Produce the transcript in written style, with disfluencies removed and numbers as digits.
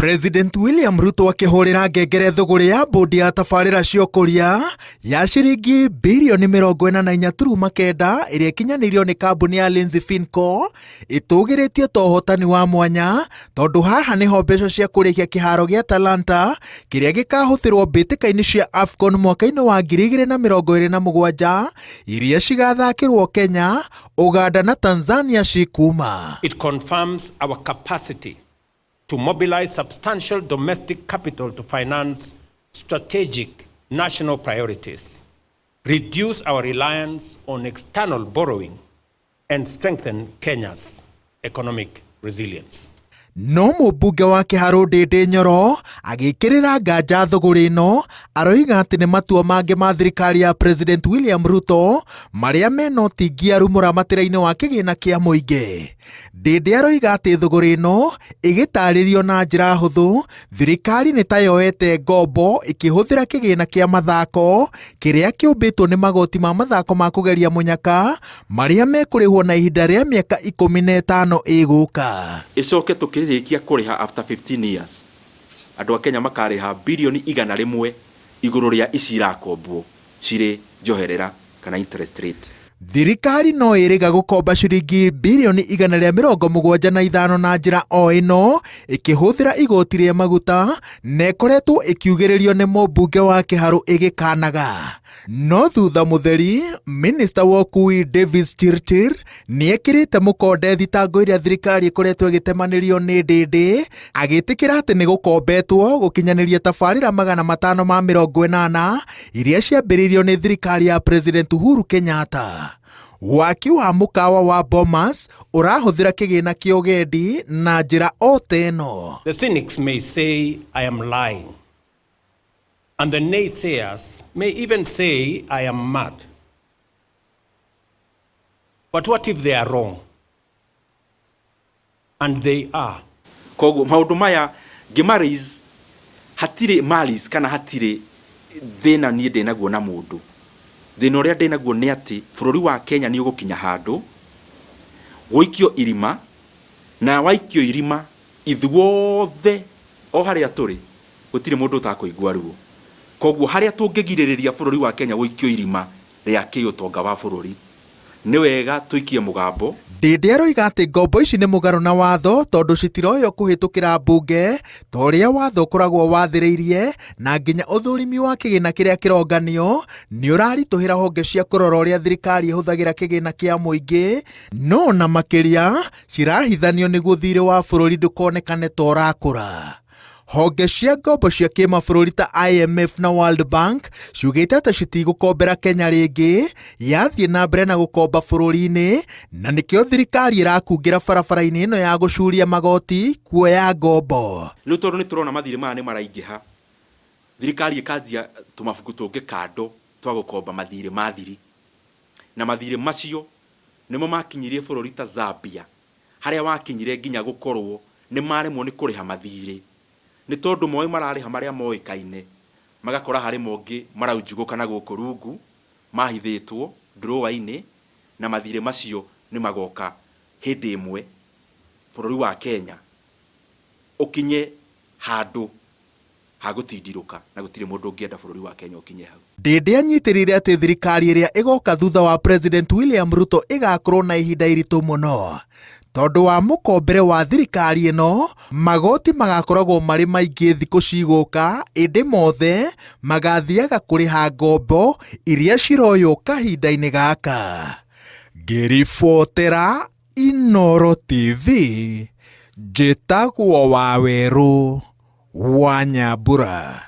President William Ruto akĩhũrĩra ngengere thũgũrĩ ya mbũndi ya tabarĩra cia ũkũria ya ciringi birioni 44.9 ĩrĩa ĩkinyanĩirio nĩ kambuni ya Lindsay Finco ĩtũgĩrĩtio ta ũhotani wa mwanya tondũ haha nĩho mbeca cia kũrĩhia kĩharo gĩa Talanta kĩrĩa gĩkahũthĩrwo mbĩtĩka-inĩ cia AFCON mwaka-inĩ wa 2027 iria cigathakĩrwo Kenya, Uganda na Tanzania cikuma. It confirms our capacity to mobilize substantial domestic capital to finance strategic national priorities, reduce our reliance on external borrowing, and strengthen Kenya's economic resilience. No mũmbunge wa Kĩharũ Ndĩndĩ Nyoro agĩkĩrĩra nganja thũgũrĩ ĩno aroiga atĩ nĩ matua mangĩ ma thirikari ya President William Ruto marĩa mena ũtingiaru mũramatĩra-inĩ wa kĩgĩna kĩa mũingĩ. Ndĩndĩ aroiga atĩ thũgũrĩ ĩno ĩgĩtarĩrio na njĩra hũthũ thirikari nĩ ta yoete ngombo ĩkĩhũthĩra kĩgĩna kĩa mathako kĩrĩa kĩũmbĩtwo nĩ magoti ma mathako ma kũgeria mũnyaka marĩa mekũrĩhwo na ihinda rĩa mĩaka 15 ĩgũka. Ĩcoke tũkĩrĩkia kũrĩha after 15 years andũ a Kenya makarĩha birioni 100 igũrũ rĩa ici irakombwo cirĩ njoherera kana interest rate. Thirikari no ĩrĩga gũkomba ciringi birioni 175 na njĩra o ĩno ĩkĩhũthĩra igoti rĩa maguta na ĩkoretwo ĩkiugĩrĩrio nĩ mũmbunge wa Kĩharũ ĩgĩkanaga. No thutha mũtheri, minista wa ũkui Davis Chirchir nĩ ekĩrĩte mũkonde thitango iria thirikari ĩkoretwo ĩgĩtemanĩrio nĩ Ndĩndĩ agĩtĩkĩra atĩ nĩ gũkombetwo gũkinyanĩria tabarĩra 580 iria ciambĩrĩirio nĩ thirikari ya President Uhuru Kenyatta. Waki wa mũkawa wa Bomas ũrahũthĩra kĩgĩna kĩa ũgendi na njĩra o ta ĩno. The cynics may say I am lying, and the naysayers may even say I am mad. But what if they are wrong? And they are. Koguo maũndũ maya ngĩma raise hatirĩ malice kana hatirĩ thĩna niĩ ndĩnaguo na mũndũ. Thĩna ũrĩa ndĩnaguo nĩ atĩ bũrũri wa Kenya nĩ ũgũkinya handũ gũikio irima na waikio irima ithuothe o harĩa tũrĩ gũtirĩ mũndũ ũtakũigua ruo. Koguo harĩa tũngĩgirĩrĩria bũrũri wa Kenya gũikio irima rĩa kĩũtonga wa bũrũri nĩ wega tũikie mũgambo. Ndĩndĩ aroiga atĩ ngombo ici nĩ mũgarũ na watho tondũ citiroywo kũhĩtũkĩra mbunge ta ũrĩa watho ũkoragwo wathĩrĩirie na nginya ũthũrimi wa kĩgĩna kĩrĩa kĩronganio nĩ ũraritũhĩra honge cia kũrora ũrĩa thirikari ĩhũthagĩra kĩgĩna kĩa mũingĩ no na makĩria cirahithanio nĩguo thirĩ wa bũrũri ndũkonekane ta ũrakũra. Honge cia ngombo cia kĩmabũrũri ta IMF na World Bank ciugĩte atĩ citigũkombera Kenya rĩngĩ yathiĩ na mbere na gũkomba bũrũri-inĩ na nĩkĩo thirikari ĩrakungĩra barabara-inĩ ĩno ya gũcuria magoti kuoya ngombo. Rĩu tondũ nĩ tũrona mathirĩ maya nĩ maraingĩha, thirikari ĩkanjia tũmabuku tũngĩ kando twa gũkomba mathirĩ ma thiri, na mathirĩ macio nĩmo makinyirie bũrũri ta Zambia harĩa wakinyire nginya gũkorwo nĩ maremwo nĩ kũrĩha mathirĩ nĩ tondũ moĩ mararĩha marĩa moĩkaine magakora harĩ mongĩ maraunjugũka na gũkũ rungu mahithĩtwo drawer-inĩ na mathirĩ macio nĩ magoka hĩndĩ ĩmwe bũrũri wa Kenya ũkinye handũ ha gũtindirũka na gũtirĩ mũndũ ũngĩenda bũrũri wa Kenya ũkinye hau. Ndĩndĩ anyitĩrĩire atĩ thirikari ĩrĩa ĩgoka thutha wa President William Ruto ĩgakorwo na ihinda iritũ mũno tondũ wa mũkombere wa thirikari ĩno magoti magakoragwo marĩ maingĩ thikũ cigũka ĩndĩ mothe magathiaga kũrĩha ngombo iria ciroywo kahinda-inĩ gaka. Ngĩribotera Inooro TV njĩtagwo Wawerũ wa Nyambura.